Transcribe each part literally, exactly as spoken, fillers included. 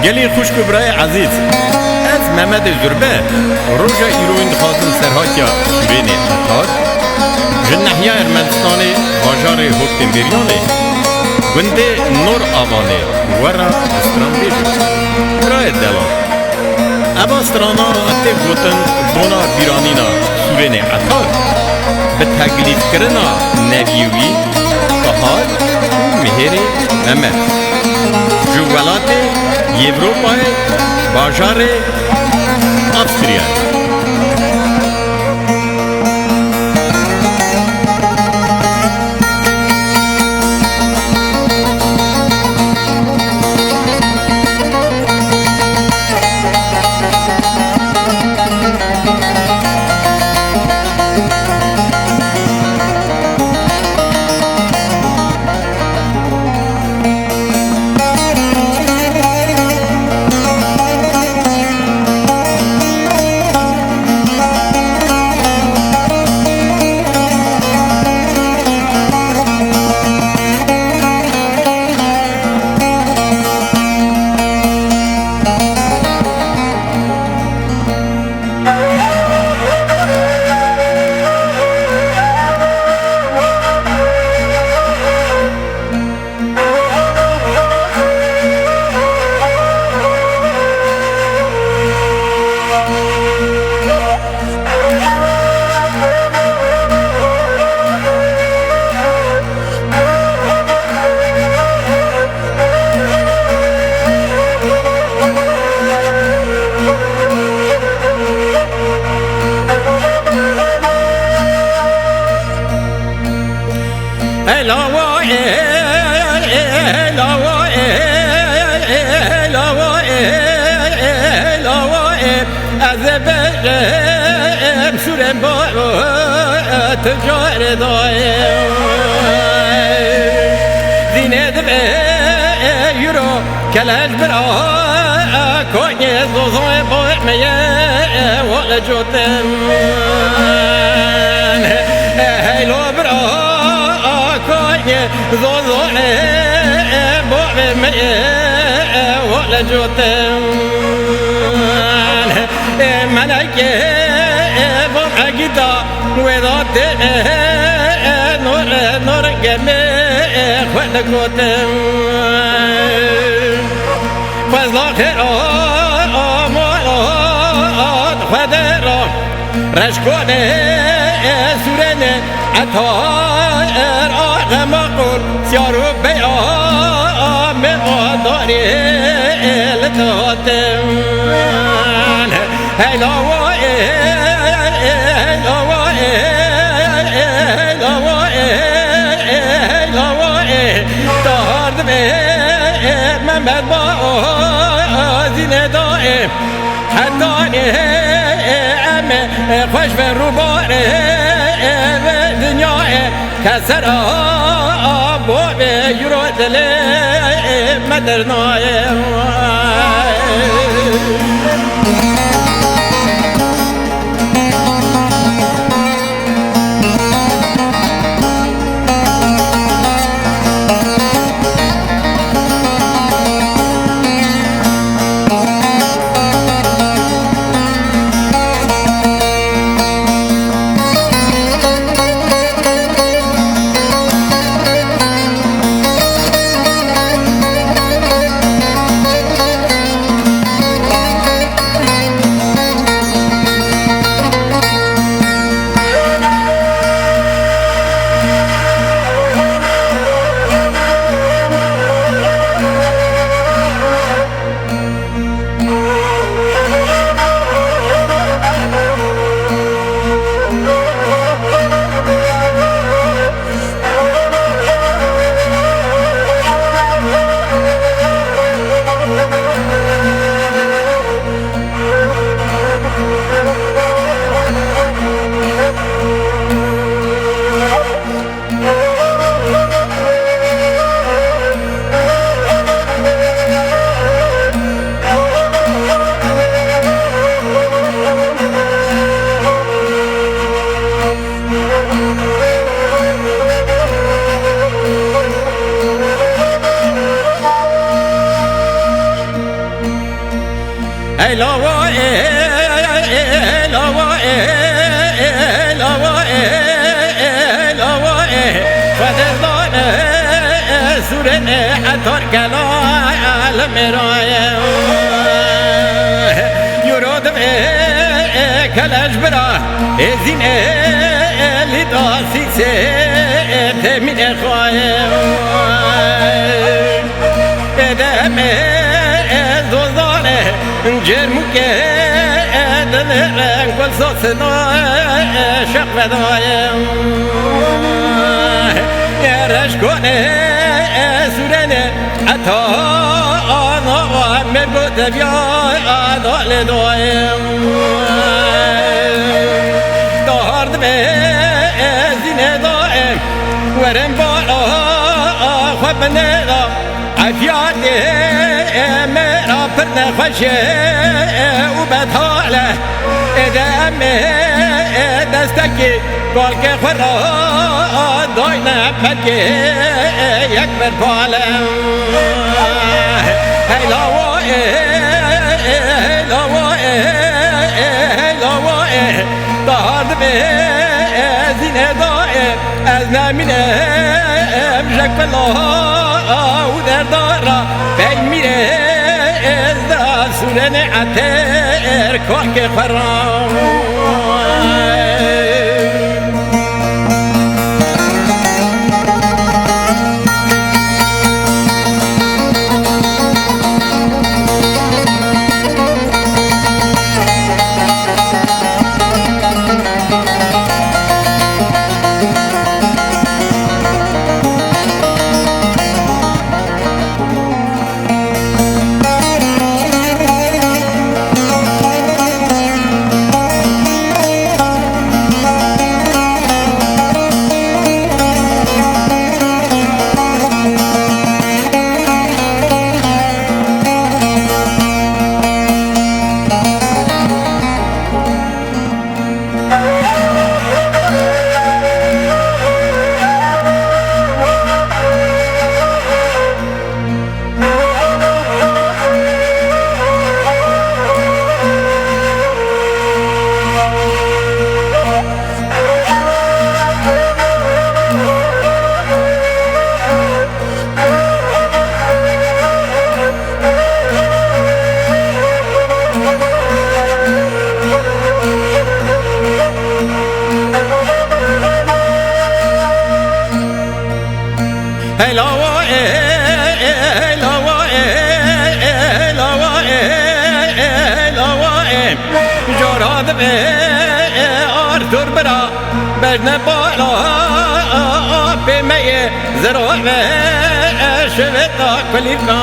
Gelî xwişk û birayê ezîz, ez Memedê Zurbe, roja îroyîn dixwazim serhatiya Sûrênê Etar, ji nehiya Ermenistanê, bajarê Hoktên Bêryanê, gundê Nor Avanê, we re bi stran bêjim. Birayê delal, eva strana tê gotin bona bîranîna Sûrênê Etar, bi teklîfkirina neviyê wî, Bahar û Mihêrê Memed, ji welatê Yewropayê, bajarê Avstriyayê. Elawa e, elawa e, elawa e, elawa e. Ez ê bêjim Sûrên baro, tu carê dayê. Zînê divê yuro, kelej bira, koyê zozon bo me ye, wale cotin. Hey lo bira, koyê zozon bo me ye, wale cotin. Ê melekê, ê van egîda wê da tê, ê, ê, nor, ê, nor gemê, ê, xwe dikotin. Fezla xêr a, a, ma, a, a, xwe de ra. Reşkonê, ê, Sûrênê, Etar, a, xema qor, siyar û beya, me va darê, ê, li te hatin. Hey lawa ê, hey lawa ê, hey lawa ê, hey lawa ê. Tahar dibê, Memed ba, Zînê da ê. Hetanî em xweş ve rûbarê ve dinyayê. Kesera bo vê yuro dilê me dernaye. Lawa e, lawa e, lawa e, lawa e, Xwedê zane, sûrên e, etar kela li mêraye. Yuro divê keleş bira, êzîn e, lîda sîsê, temînê xwaye. Êdemê, ê zozanê, cêrmûkê, ê dilê reng gul sosino, ê şeq vedayê. Ê reşkonê, ê sûrenê, eta ana mêrgo deviya, ada lê doyê. Dahar divê, ê zînê dayê, werin bala xwe binêra. Efyatê me ra pir nexweş e û betal e. Êde em ê destekê kalkê xwe ra dayne belkê yek berpal e. Hey lawa ê, hey lawa ê, hey lawa ê. Dahar divê zînê dayê. Ez nemînim ji kula û derdara, peymîrê ez da sûrenê etêr kalkê xwe ra. Hey lawa ê, hey lawa ê, hey lawa ê, hey lawa ê. Jora divê Artur bira, bejne bala apê me yê. Zirove şivêta kulîka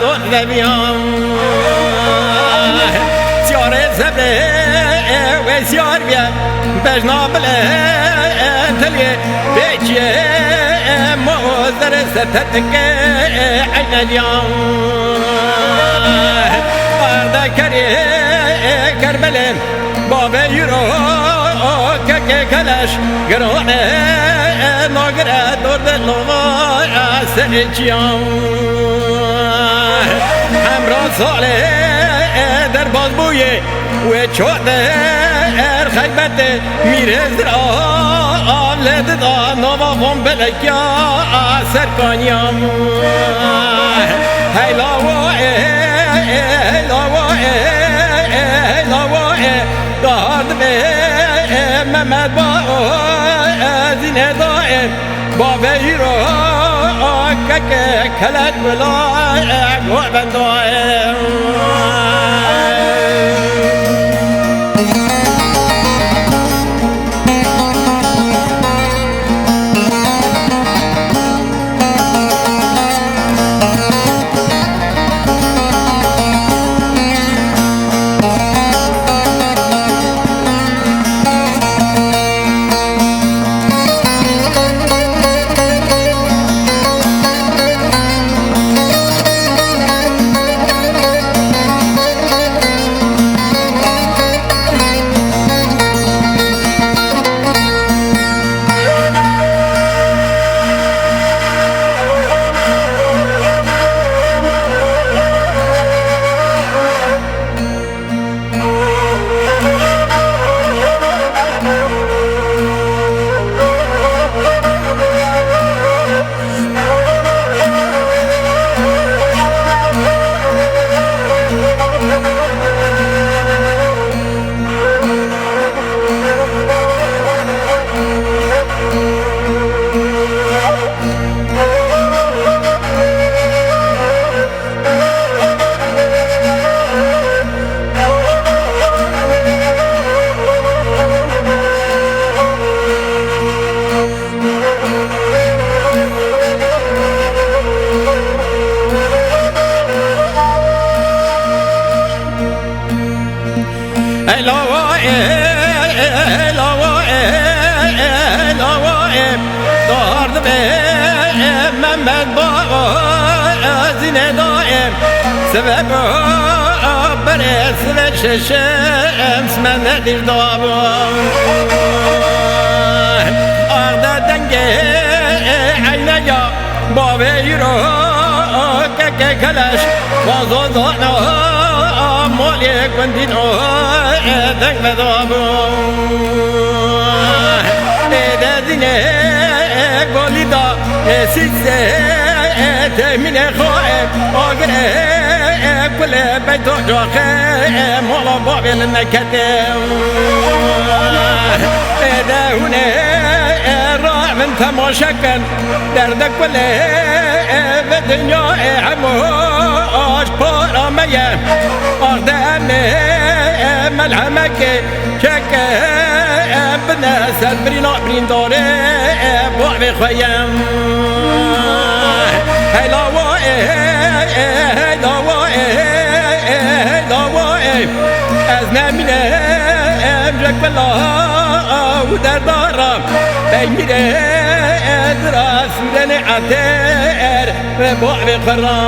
dor deviya. Siyarê zebrê wê siyar biye, bejna bile teliyê pêçiyê mo zerê setetike eyneliya. Arda kerê Kerbelê Bavê yiro kekê keleş girone nagire dor de lova serê çiyan. Hemra salê derbaz bûye wê ço de er xeybetê mîrê zira avle dida nava von belekya serkaniyan. Hey lawa ê, hey lawa ê, hey lawa ê. Dahar divê Mehmet ba o ezînê dayê. Bavê îro keke kelek bila govendayê. Baba, ez ne daim, sebep berê, sebep şeşem, smen ne dir daba. Arda denge, ayna ya, bavê yiro, keke keleş, vazo zana, molê gundin o, deng ve daba. Ê de dîne golî da, ê sîse, ê temîne xo, ê agir, ê kule beyto coxe, ê mola bavê li nekete. Ê de hûne, ê ravin temaşe kin, derde kule, ê ve dinya, ê hemo aş para me ye. Arde em ê, ê melhemeke, Çeke bine ser birîna birîndarê, bavê xwe ye. Hey lawa ê, hey lawa ê, hey lawa ê. Ez nemînim ji kula û derdara. Peynîrê dira sûrenê eter. Ve bo evê xwe ra.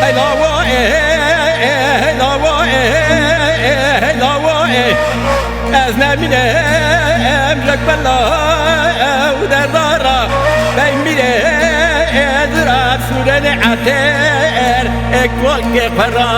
Hey lawa ê, hey lawa ê, hey lawa ê. Ez nemînim ji bela û derdara. Peynîrê dira sûrenê eter, ê kokê xwe ra.